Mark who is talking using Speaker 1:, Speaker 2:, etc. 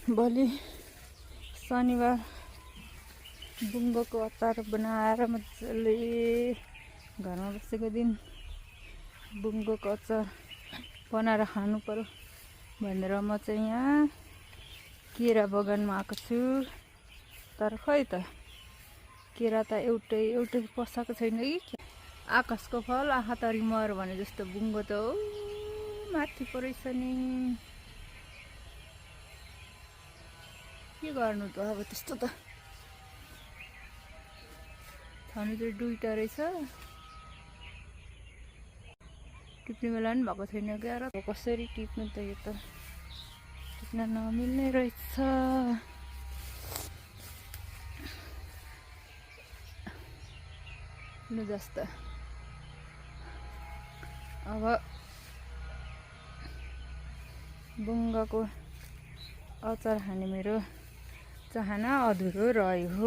Speaker 1: भोलि शनिबार बुङ्गोको अचार बनाएर मजाले घरमा बसेको दिन बुङ्गोको अचार बनाएर खानु पर्यो भनेर म चाहिँ यहाँ केरा बगानमा आएको छु। तर खै त केरा त एउटै पसाएको छैन कि। आकाशको फल आँखा तरी मर भने जस्तो बुङ्गो त ओ माथि परेछ नि। के गर्नु त अब त्यस्तो त छनु चाहिँ दुईटा रहेछ। टिप्ने बेला पनि भएको छैन क्या। र कसरी टिप्नु त यो त टिप्न नमिल्ने रहेछ। लु जस्तो अब बुङ्गाको अचार खाने मेरो चाहना अधुरो रह्यो।